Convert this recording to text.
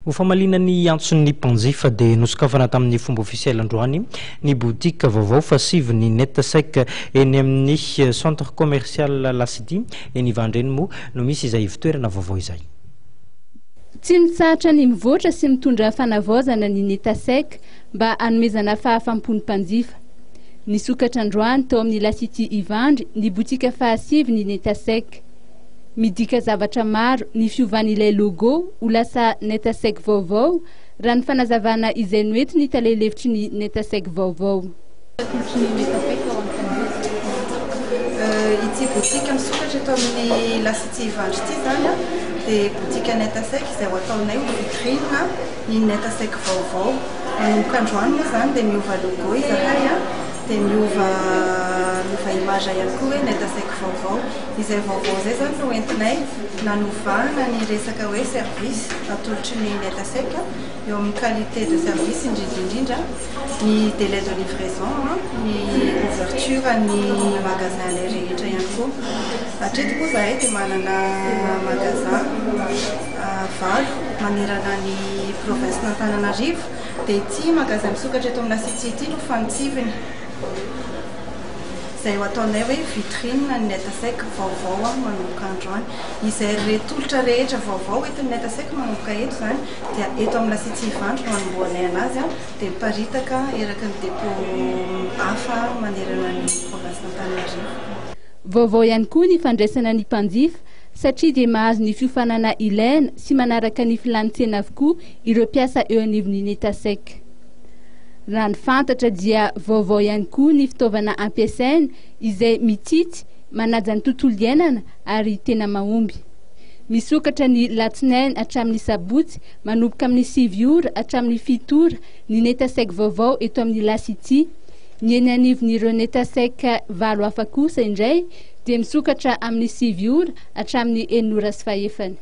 Ho famaliana ny antson'ny mpanjifa dia nosokafana tamin'ny fomba ofisialy androany ny boutique vaovao fahasivy ny Netasec eny amin'ny centre commercial La City eny Ivandry eny moa no misy izay ivotoerana vaovao izay. Tsy mitsahatra ny mivoatra sy mitondra fanavaozana ny Netasec mba hanomezana fahafam-po ny mpanjifa. Nisokatra androany tao amin'ny La City Ivandry ny boutique fahasivy ny Netasec. Midika zavatra maro ny fiovan'ilay logo ho lasa Netasec vaovao, raha ny fanazavana izay noentin'ny tale lefitry ny Netasec vaovao. Atolotry ny Netasec ho an'ny mpanjifa. Ity boutique misokatra eto amin'ny La City Ivandry ity izany dia boutique Netasec izay ho ataonay ho vitrine ny Netasec vaovao. Manomboka androany moa izany dia miova logo izahay dia miova miova image ihany koa hoe Netasec vaovao. Izay vaovao izay izany no entinay nanovana ny resaka hoe service atolotry ny Netasec eo amin'ny qualité de service indrindra indrindra, ny délai de livraison, ny ouverture ny magasin anay rehetra ihany koa. Hatreto moa izahay dia manana magasin valo manerana ny province-n'Antananarivo dia ity magasin misokatra eto amin'ny La City ity no fantsiviny. Izay ho ataonay hoe vitrine ny Netasec vaovao manomboka androany. Izay re tolotra rehetra vaovao entin'ny Netasec manomboka eto izany dia eto amin'ny La City Ivandry no hanombohanay anazy dia miparitaka eraky ny dépôt hafa manerana ny province Antananarivo. Vaovao ihany koa ny fandraisana ny mpanjifa satria dia mahazo ny fiofanana ilaina sy manaraka ny filàn'ny tsena avokoa ireo mpiasa eo anivon'ny Netasec. Raha ny fantatra dia vaovao ihany koa ny fitaovana ampiasaina izay mitsitsy, manaja ny tontolo iainana ary tena mahomby. Misokatra ny latsinainy hatramin'ny sabotsy manomboka amin'ny 9 ora hatramin'ny 7 ora ny Netasec vaovao eto amin'ny La City. Ny eny anivon'ireo Netasec valo hafa kosa indray dia misokatra amin'ny 9 ora hatramin'ny 6 ora sy fahefany.